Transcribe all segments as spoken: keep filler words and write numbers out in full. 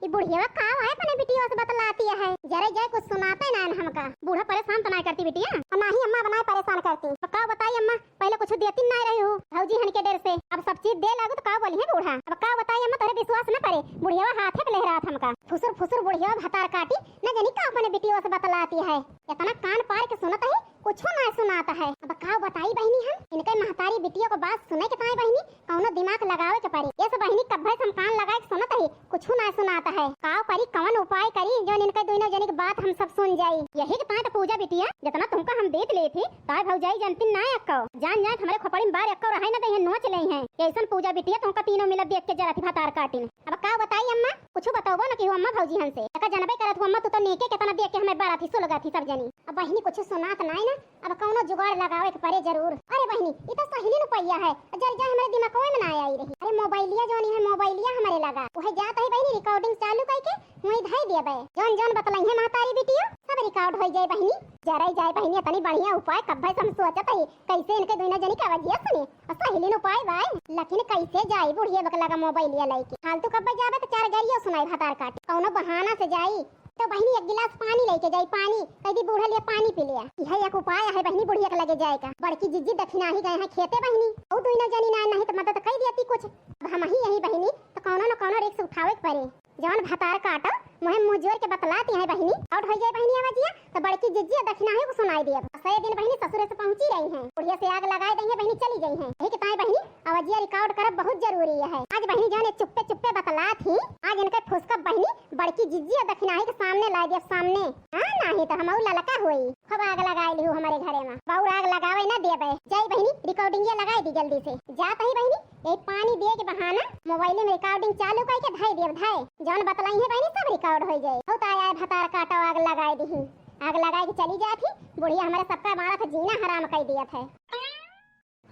बुढ़िया का है अपने बिटिया से बतलाती है, जरे जाए कुछ सुनाते ना हमका। बूढ़ा परेशान तो ना करती बिटिया, और ना ही अम्मा बनाए परेशान करती। तो का बताई अम्मा, पहले कुछ देती ना रही हो भौजी हन के डर से, अब सब चीज दे लागू तो का बोली है बूढ़ा। अब का बताई अम्मा, तोरे विश्वास न परे, बुढ़िया हाथे पे लहरात हमका। फुसुर फुसुर बुढ़िया भतार काटी, न जानी का अपने बिटिया से बतलाती है। इतना कान पार के सुनत ही कुछो ना सुनात है। अब का बताई बहिनी हम, इनके महतारी बिटिया को बात सुने के ताई बहिनी कौनो दिमाग लगावे के पड़ी। ये सब बहिनी कब्बे से हम कान लगाए के सुनत ही कुछो ना सुनात है। का करी, कौन उपाय करी जो इनके दोनों जनी के बात हम सब सुन जाई। यही के ताई तो पूजा बिटिया जितना तुमका हम देत ले थी, ताई भौजाई जनती ना अक्को। जान जाए हमरे खोपड़ी में बार अक्को रहे न दे नोच ले हैं। ऐसन पूजा बिटिया तुमका तीनों मिला देख के जरा थी भतार काटिन। अब का बताई अम्मा, कुछ बतौबो न की हो अम्मा भौजी हन से। एका जनबे करत हो अम्मा, तू तो नेके केतना देख के हमें बड़ा थी सुलगा थी सब जनी। अब बहिनी कुछ सुनात नाई ना, अब कौनो जुगाड़ लगावे के परे जरूर। अरे बहिनी, ई तो सहिली रुपया है, जर जा हमरे दिमागवे में ना आई रही। अरे मोबाइलिया जोनी है, मोबाइलिया हमरे लगा, उहे जात ही बहिनी recording चालू कइके वहीं धई देबे। जौन जौन बतलाई है महतारी बिटियो, सब record होई जाए बहिनी। जरई जाए बहिनी, इतनी बढ़िया उपाय कब्बे से हम सोचत ही, कैसे इनके दुइनो जनी का आवाजिया सुनी। और सहिलिन उपाय बाय, लेकिन कैसे जाई बुढ़िया बकला का मोबाइलिया लइके? फालतू कब्बे जाबे तो चार गरियो सुनाई भतार काटी, कौनो बहाना से जाई। तो बहिनी एक गिलास पानी लइके जाई, पानी, कह दी बूढ़ा लिया पानी पी लिया। यह एक उपाय है बहिनी बुढ़िया के लगे जाए का। बड़की जिज्जी दखिनाही गए हैं खेते बहिनी, और दुइनो जनी ना नहीं तो मदद कई दियती कुछ। अब हम ही यही बहिनी तो कौनो न कौनो risk उठावे के परे। जौन भतार काटो, मुहे मुँह जोर के बतलाती है बहिनी। Out होई जाए बहिनी आवाजिया, तो बड़की जिज्जी और दखिनाही को सुनाई दिया। सै दिन बहिनी ससुरे से पहुँची रही हैं, बुढ़िया से आग लगाए दई है बहिनी, चली गई हैं। यही के ताई बहिनी आवाजिया record करब बहुत जरूरी है। आज बहिनी जौन ये चुप्पे चुप्पे बतलात ही, आज इनके फुसकब बहिनी बड़की जिज्जी और दखिनाही के सामने ला दिया सामने। हाँ, नाही तो हम ललका होई। खूब आग लगाए लिहू हमरे घरे में। बाउर आग लगावे ना देबे। जाई बहिनी, recording ये लगाई दी जल्दी से। जात ही बहिनी, यही पानी दिए के बहाना मोबाइल में recording चालू करके धाई देब धाई। जौन बतलाई है बहिनी सब record हो जाए। बहुत आया है भतार काटो आग लगाए दी। आग लगाए के चली जात ही। बुढ़िया हमारे सबका मारा था जीना हराम कर दिया था।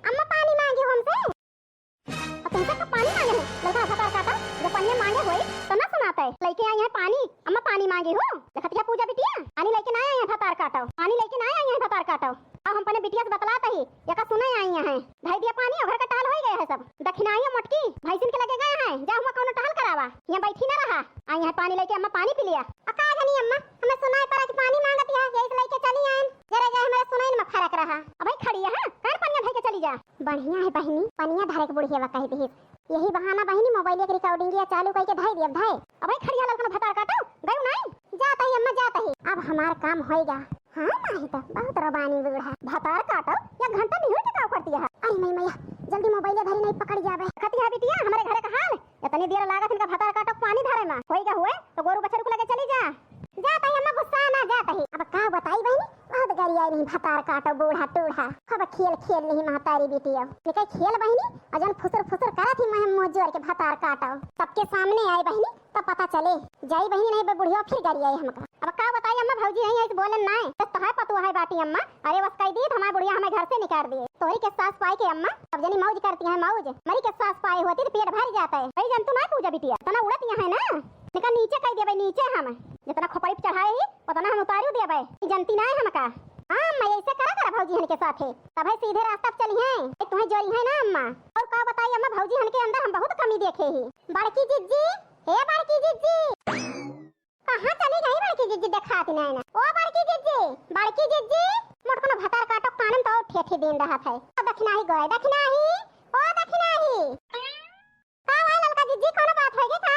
अम्मा पानी मांगी हो हमसे। अब तुमसे कब पानी मांगे हैं? लड़का भतार काटा, जब पनिया मांगे होई, तो ना सुनाता है। लेके आई है पानी, अम्मा पानी मांगी हो। देखत क्या पूजा बिटिया, पानी लेके ना आई है भतार काटा, पानी लेके ना आई है भतार काटा। अब हम अपने बिटिया से बतलाता ही, यका सुने आई हैं। धाई दिया पानी और घर का टहल होई गया है सब। दखिनाही मोटकी, भैंसिन के लगे गए हैं, जा हुआ कौनो टहल करावा, यहाँ बैठी ना रहा। आई है पानी लेके, अम्मा पानी पी लिया। अका जनी अम्मा, हमें सुनाई पड़ा कि पानी मांगत है, यही से लेके चली आए। जरा जाए हमारे सुनाई में फर्क रहा। अबे खड़ी है, कान पनिया धई के चली जा। बढ़िया है बहिनी, पनिया धरे के बुढ़िया कह दिहिस। यही बहाना बहिनी मोबाइल के recording या चालू करके धाई दिया, धाई। अबे खड़िया ललकन भतार काटो, गयू नाई? जात ही अम्मा, जात ही। अब हमार काम होएगा। हाँ, नाही तो बहुत रबानी बूढ़ा। भतार काटो, या घंटा नहीं हुई टिकाव कर दिया है। अरे मई मैया, जल्दी मोबाइल धरी नहीं पकड़ जाबे। खतिया बिटिया, हमारे घरे का हाल। इतनी देर लागत इनका भतार काटो पानी धरे में। होई गए हुए, तो गोरू बछरू को लगे चली जा। जात ही अम्मा, गुस्सा ना, जात ही। अब का बताई बहिनी, बहुत गरियाई नहीं भतार काटो बूढ़ा टूढ़ा। अब खेल खेल नहीं महतारी बिटिया। निके खेल बहिनी, अजन फुसुर फुसुर करत ही मुहे मुँह जोर के भतार काटो। सबके सामने आई बहिनी, तब पता चले। जाई बहिनी नहीं बे बुढ़िया फिर गरियाई हमका। अब का बताई अम्मा भौजी यहीं ऐसे बोलन ना है। बस तो है पतुआ है बाटी अम्मा। अरे बस कह दी तो हमारे बुढ़िया हमें घर से निकाल दिए। तोरी के सास पाई के अम्मा, अब जनी मौज करती है मौज। मरी के सास पाए होती तो पेट भर जाता है। भाई जंतु ना पूजा बिटिया, इतना उड़त यहाँ है ना। निका नीचे कह दिया भाई नीचे हम। जितना खोपड़ी पे चढ़ाए ही, उतना हम उतारू दिया भाई। जनती ना है हमका। हाँ अम्मा ऐसे करा करा भौजी हन के साथे। तब है सीधे रास्ता पे चली हैं। ए, तुम्हें जोरी है ना अम्मा। और का बताई अम्मा भौजी हन के अंदर हम बहुत कमी देखे ही। बड़की जिज्जी, हे बड़की जिज्जी। कहाँ चली गई बड़की जिज्जी, देखात नहीं ना। ओ बड़की जिज्जी, बड़की जिज्जी, मोटकनो भतार काटो कानन तो ठेठी दिन रहत है। ओ दखिनाही गए, दखिनाही, ओ दखिनाही। का भाई ललका जिज्जी, कोनो बात होई गे का?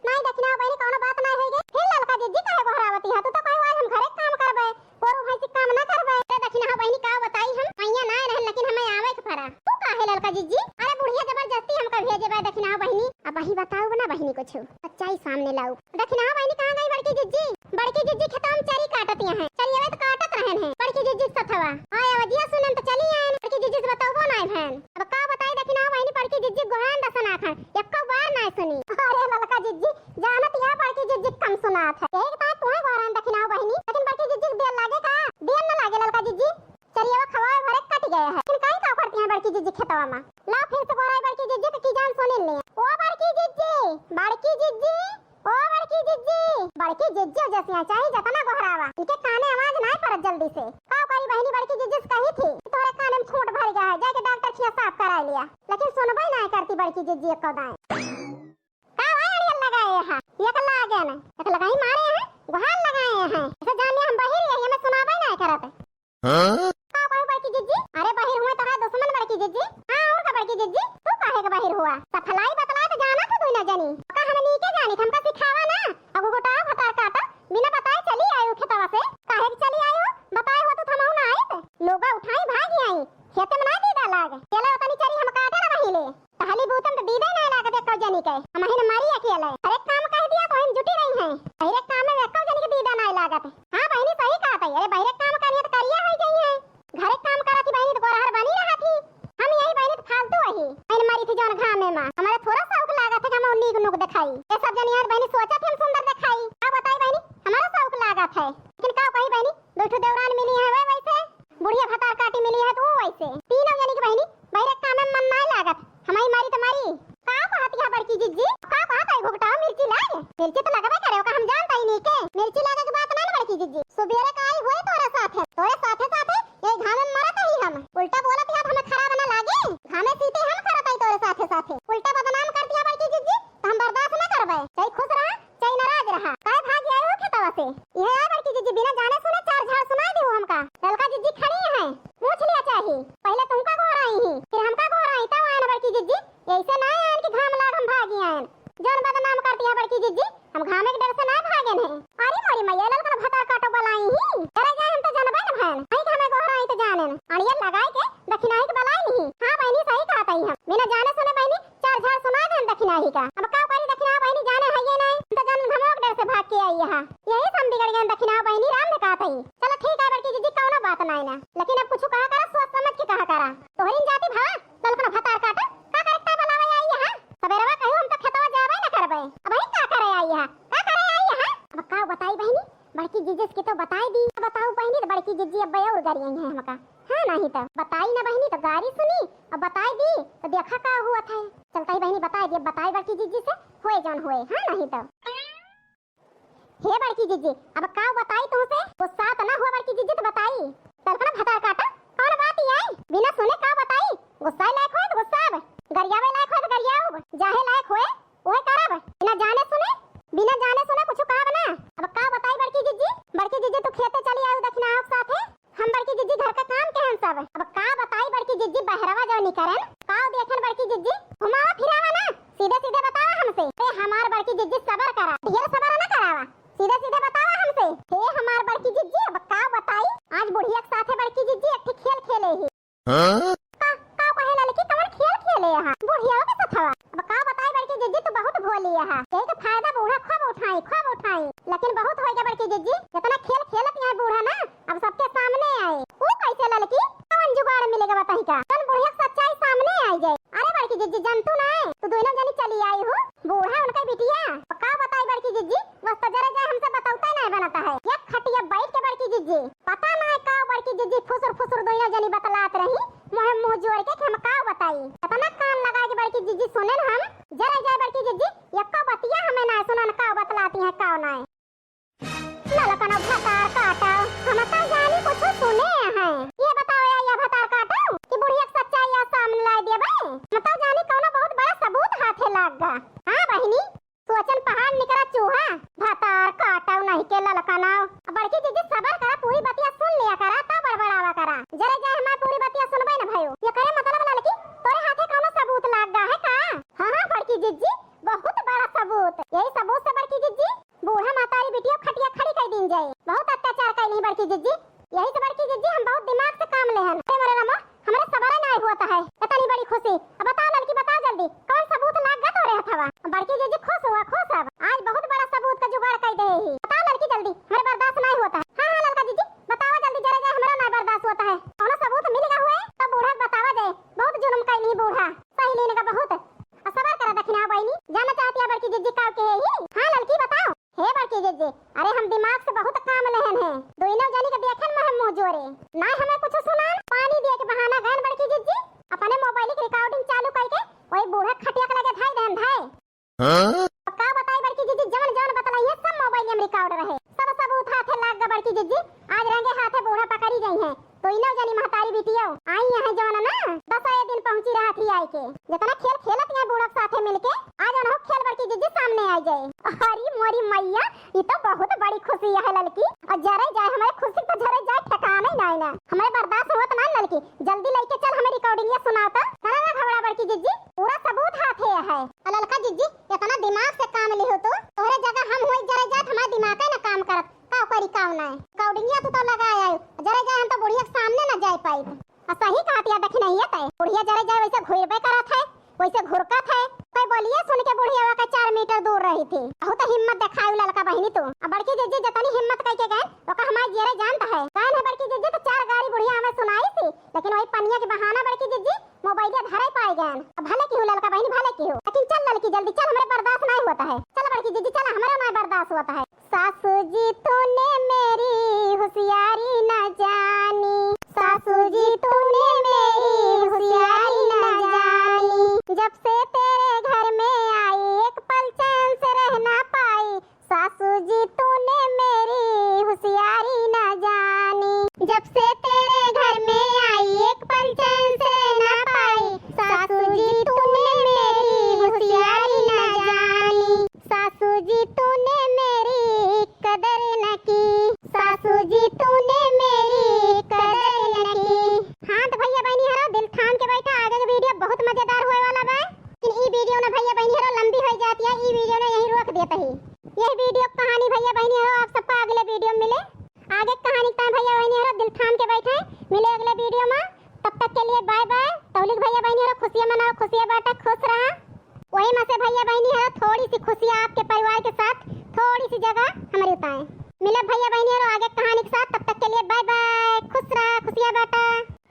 नहीं दखिना बहिनी, कोनो बात नहीं होई गे। फिर ललका जिज्जी काहे गोहरावती है? तू तो कहे आज हम घरे काम करबे, गोरू भैंसी काम ना करबे। अरे दखिना बहिनी का बताई हम, मैया ना रहन लेकिन हमें आवे के पड़ा। तू काहे ललका जिज्जी? अरे बुढ़िया जबरदस्ती हमका भेजे बा दखिना बहिनी। अब वही बताऊ ना बहिनी कुछ, सच्चाई सामने लाऊ। दखिना बहिनी कहाँ गई बड़की जिज्जी? बड़की जिज्जी खेतवा में चरी काटत यहाँ। चरियवे तो काटत रहन है। बड़की जिज्जी सथवा। आय आवाजिया सुनन तो चली आयन। बड़की जिज्जी से बतौबो नाय भैन। अब का बताई दखिना बहिनी बड़की जिज्जी गोहान दसन आखन। एको बार नाय सुनी। अरे ललका जिज्जी, जानत या बड़की जिज्जी कम सुनात है। यही के तोहे गोहान दखिना बहिनी। लेकिन बड़की जिज्जी के देर लागे का? देर न लागे ललका जिज्जी। चरियवा खवावे भरे कट गया है। लेकिन काई का करती हैं बड़की जिज्जी खेतवा में? ला फिर से गोहराई बड़की जिज्जी तो की जान सुनिन ले। ओ बड़की जिज्जी, बड़की जिज्जी, ओ बड़की जिज्जी, बड़की जिज्जी जैसे यहाँ चाही जतना गोहरावा, इनके काने आवाज ना पड़त जल्दी से। का करी बहिनी बड़की जिज्जी से कही थी कि तोहरे काने में खूंट भर गया है, जाके डॉक्टर खिया साफ करा लिया, लेकिन सुनबे ना करती बड़की जिज्जी एको दाएं। का भाई अड़ियल लगाए है? एक लगाई मारे हैं, गुहार लगाए हैं। ऐसे जानिए हम बहिर यही, हमें सुनाबे ना करत। हाँ? का कहू बड़की जिज्जी? अरे बहिर हुए तो है दुश्मन बड़की जिज्जी। हाँ, और का बड़की जिज्जी? तू काहे के बहिर हुआ? सफलाई बतलाए तो जाना था दुइना जनी। का हम नीके जानी, हमका सिखावा ना। अगो गोटाओ भतार काटा, बिना बताए चली आयो खेतवा से। काहे के चली आयो? बताए हो तो थमाऊ ना आइत। लोगा उठाई भागी आई। खेते में ना दीदा लाग। चले ओतनी चरी हम काटे ना रहिले। टहली बूतन तो दीदे ना लागत एको जनी के। हम हिन मरी अकेले। हर एक काम कह दिया तो हम जुटी रही हैं। हर एक काम में एको जनी के दीदा ना लागत। हाँ बहिनी सही कहत है। अरे बहिरे काम करिए तो करिया हो जाई है। घरे काम करत ही बहिनी तो गोरहर बनी रहत ही। हम यही बहिनी तो फालतू अही। बहिनी मरी थी जौन घामे में। हमारे थोड़ा शौक लागत है कि हम नीक नुक दिखाई। ये सब जनी यार बहिनी सोचत ही हम सुंदर दिखाई। का बताई बहिनी, हमारा शौक लागत है। लेकिन का कही बहिनी, दो ठो देवरान मिली है वे वैसे, बुढ़िया भतार काटी मिली है तो वो वैसे। तीनों जनी के बहिनी, बहिरे काम में मन ना लागत। हमारी मारी तुम्हारी। का कहत है बड़की जिज्जी? का कहत है घुघटाओ मिर्ची लाग? मिर्ची तो लगबे करे, ओका हम जानत ही नीके। मिर्ची लागे के बात ना ना बड़की जिज्जी। सुबेरे का आई हुए तोरे साथे, तोरे साथे साथे यही घामे में मरत ही हम। उल्टा बोलत ही हमें खराब ना लागे। घामे सीते हम करत ही तोरे साथे साथे। उल्टा बदनाम कर दिया बड़की जिज्जी, तो हम बर्दाश्त ना करबे। चाहे खुश रहा, चाहे नाराज रहा। काय भाग आए हो खेतवा से? यह आए बड़की जिज्जी, बिना जाने सुने चार झाड़ सुनाई दी हो हमका। ललका जिज्जी खड़ी हैं, पूछ लिया चाही। पहले तुमका गोहराई ही, फिर हमका गोहराई, तब आए ना बड़की जिज्जी। ऐसे ना आए कि घाम लाग हम भागी आए। जौन बदनाम करती है बड़की जिज्जी, हम घामे के डर से ना भागे हैं। अरे मोरी मैया, ललका भतार काटो बलाई ही। डरे जाए हम तो जानबे न भैन। नहीं कि हमें गोहराई तो जाने न। अड़िया लगाए के दखिनाही के बलाई नहीं। हाँ बहिनी, सही कहत ही हम। बिना जाने सुने बहिनी, चार झाड़ सुना देन दखिनाही का। अब का करी दखिना बहिनी जाने है ये नहीं। हम तो जान घमोक डर से भाग के आई यहाँ। यही से हम बिगड़ गए दखिना बहिनी राम ने कहत ही। चलो ठीक है बड़की जिज्जी, कौनो बात नहीं ना। लेकिन अब कुछ कहा करा, सोच समझ के कहा करा। तोहरी न जाती भवा, ललकन भतार काटा, का करे का बुलावे आई यहाँ? सबेरवा कहू हम तो खेतवा जाबे ना करबे। अब ही का करे आई यहाँ? का करे आई यहाँ? अब का बताई बहिनी, बड़की जिज्जी से तो बताई दी। बताऊ बहिनी तो बड़की जिज्जी अब और गारी आई है हमका। हाँ, नहीं तो बताई ना बहिनी तो गारी सुनी, अब बताई दी तो देखा का हुआ था। चलता ही बहिनी बताई दी, अब बताई बड़की जिज्जी से, होए जौन होए। हाँ, नहीं तो। हे बड़की जिज्जी, अब का बताई तुमसे? गुस्सा तो ना हुआ बड़की जिज्जी, तो बताई। तलकना भतार काटा, कौन बात ही आई? बिना सुने का बताई? गुस्सा लायक होए तो गुस्सा अब, गरियावे लायक होए तो गरियाओ, जाहे लायक होए ओहे करब। बिना जाने सुने, बिना जाने सुने कुछ कहब ना। अब का बताई बड़की जिज्जी? बड़की जिज्जी तू खेते चली आऊ दखिना के साथे। हम बड़की जिज्जी घर का काम केहन सब। अब का बताई बड़की जिज्जी, बहरवा जौनी करन, का देखन बड़की जिज्जी, घुमावा फिरावा ना, सीधे सीधे बतावा हमसे। अरे हमार बड़की जिज्जी सबर करा, ढेर सबर ना करावा, सीधे सीधे बतावा हमसे। हे हमार बड़की जिज्जी, अब का बताई, आज बुढ़िया के साथे बड़की जिज्जी एक ठे खेल खेले ही। हाँ? का, का कहे ललकी, कवन खेल खेले यहाँ बुढ़िया के सथवा? अब का बताई बड़की जिज्जी, तू बहुत भोली यहाँ, यही के फायदा बूढ़ा खूब उठाई, खूब उठाई, लेकिन बहुत होइगा बड़की जिज्जी, जितना खेल खेलत यहाँ बूढ़ा ना, अब सबके सामने आए। ऊ कैसे ललकी? कौन जुगाड़ मिलेगा बताई का? कौन बुढ़िया के सच्चाई सामने आई जाए? अरे बड़की जिज्जी, जनतू ना है, तू दोनों जनी चली आई हो। बूढ़ा उनका बिटिया। का बताई बड़की जिज्जी, बस तो जरा जाए हमसे बतौते नहीं बनता है। एक खटिया बैठ के बड़की जिज्जी, पता नहीं का बड़की जिज्जी फुसुर फुसुर दोनों जनी बतलात रही, मुँह मुँह जोड़ के कि हम का बताई। इतना कान लगा के बड़की जिज्जी सुने न हम, जरा जाए बड़की जिज्जी, एको बतिया हमें ना सुनन का बतलाती हैं का नहीं। ललकनो भतार काटो, हम तो जानी कुछ सुने हैं। ये बताओ या, या भतार काटो कि बुढ़िया के सच्चाई या सामने ला दिया भाई। हम तो जानी कौनो बहुत बड़ा सबूत हाथे लाग गा। हाँ बहिनी, सोचन पहाड़ निकरा चूहा। भतार काटो नहीं के ललकनो। अब बड़की जिज्जी सबर करा, पूरी बतिया सुन लिया करा, तब बड़बड़ावा करा। जरे जाए हमार पूरी बतिया सुनबे न भयो। ये करे मतलब ललकी, तोरे हाथे कौनो सबूत लाग गा है का? हाँ, हाँ, बड़की जिज्जी, बहुत बड़ा सबूत। यही सबूत से बड़की जिज्जी बूढ़ा महतारी बिटियो खटिया खड़ी कर दीन जाए। बहुत अत्याचार कैली बड़की जिज्जी। यही से बड़की जिज्जी हम बहुत दिमाग से काम लेहन। अरे मोरे रामा, हमरे सबर नाय होत है। इतनी बड़ी खुशी। अब बताओ ललकी, बताओ जल्दी, कौन सबूत लाग गा तोरे हथवा? बड़की जिज्जी खुश हुआ, खुश अब। आज बहुत बड़ा सबूत का जुगाड़ कर दे ही। बताओ ललकी जल्दी, हमरे बर्दाश्त नाय होत है। हाँ, हाँ ललका जिज्जी, बताओ जल्दी, जरा जाए, हमरा नाय बर्दाश्त होत है। कौनो सबूत मिल गा हुए, तब बूढ़ा के बतावा जाए। बहुत जुल्म कैली बूढ़ा, सही लेने का बहुत। अब सबर करा दखिना बहिनी, जाना चाहती है बड़की जिज्जी का के ही? हाँ ललकी बताओ। हे बड़की जिज्जी, अरे हम दिमाग से बहुत काम लेहन हैं। दोनों जनी के देखन में हम मुँह जोरे। ना हमें कुछ सुनान, पानी दिए के बहाना गयन बड़की जिज्जी। अपने मोबाइल के रिकॉर्डिंग चालू करके वही बूढ़ा खटिया के लगे धाई देहन धाई। हाँ? अब का बताई बड़की जिज्जी, जवन जवन बतलाई है सब मोबाइल में रिकॉर्ड रहे। सब सबूत हाथे लाग गा बड़की जिज्जी। आज रंगे हाथे बूढ़ा पकड़ी गई हैं। तो इनो जनी महतारी बिटियो आई यहाँ जवन ना, दसरे दिन पहुँची रहत ही आई के। जितना खेल खेलत यहाँ बूढ़ा के साथे मिलके, आज उन्हों खेल बड़की जिज्जी सामने आई जाए। अरे मोरी मैया, ई तो बहुत बड़ी खुशी है ललकी। और जरे जाए हमरे खुशी तो जरे जाए ठिकाना ही नाहीं ना। हमरे बर्दाश्त होत नाहीं ललकी, जल्दी लइके चल हमें recordingिया सुनाओ तो। चला ना घबरा बड़की जिज्जी, पूरा सबूत हाथे है। और ललका जिज्जी, इतना दिमाग से काम लिहो तू, तोहरे जगह हम होई जरे जात, हमार दिमाग है ना काम करत, का करी का नाहीं। Recordingिया तू तो लगा आयो, जरे जाए हम तो बुढ़िया के सामने ना जाए पाई। आ सही कहत या दखिनहिया तै, बुढ़िया जरे जाए वैसे घुरबे करत है, वैसे घुरकत है। तै बोलिए सुन के बुढ़िया का चार मीटर दूर रही थी। बहुत हिम्मत देखायु ललका बहिनी तू। अब बड़की जिज्जी जतनी हिम्मत कई के गए, ओका हमार जियरे जानत है। काहे न बड़की जिज्जी तो चार गारी बुढ़िया हमें सुनाई थी, लेकिन वही पनिया के बहाना बड़की जिज्जी मोबाइलिया धरे पाए गए। अब भले की हो ललका बहिनी, भले की हो, लेकिन चल ललकी जल्दी चल, हमरे बर्दाश्त नहीं होता है। चल बड़की जिज्जी चल, हमरे नहीं बर्दाश्त होता है। सासू जी तूने मेरी होशियारी न जानी, सासू जी तूने मेरी होशियारी न जानी। जब से तेरे घर में आई एक पल चैन से रह ना पाई, सासू जी तूने मेरी होशियारी न जानी। जब से तेरे घर में आई एक पल चैन से रह ना पाई, सासू जी तूने मेरी होशियारी न जानी। सासू जी तूने मेरी कदर न की, सासू जी तूने मेरी कदर न की। हाँ तो भैया बहिनी हरो, दिल थाम के बैठा, आगे के video बहुत मजेदार होए वाला बा। लेकिन ई video ना भैया बहिनी हरो लंबी हो जाती है, ई video ना यहीं रोक देता ही। यही video कहानी भैया बहिनी हरो आप सबका अगले video में मिले। आगे कहानी का भैया बहिनी हरो दिल थाम के बैठे, मिले अगले video में। तब तक के लिए bye bye। तौलिक भैया बहिनी हरो खुशियाँ मनाओ, खुशियाँ बांटा, खुश रहा। वही में से भैया बहिनी हरो थोड़ी सी खुशियाँ आपके परिवार के साथ थोड़ी सी जगह हमारे उताएं। मिले भैया बहिनी हरो आगे कहानी के साथ, तब तक के लिए bye bye, खुश रहा, खुशियाँ बांटा।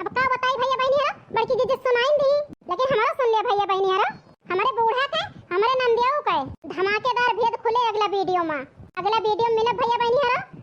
अब का बताई भैया बहिनी हरो, बड़की जिज्जी सुनाइन दी, लेकिन हमारो सुन लिया भैया बहिनी हरो। हमरे बूढ़ा के, हमरे नंदियो के धमाकेदार भेद खुले अगला video में। अगला video में मिलब भैया बहिनी हरो।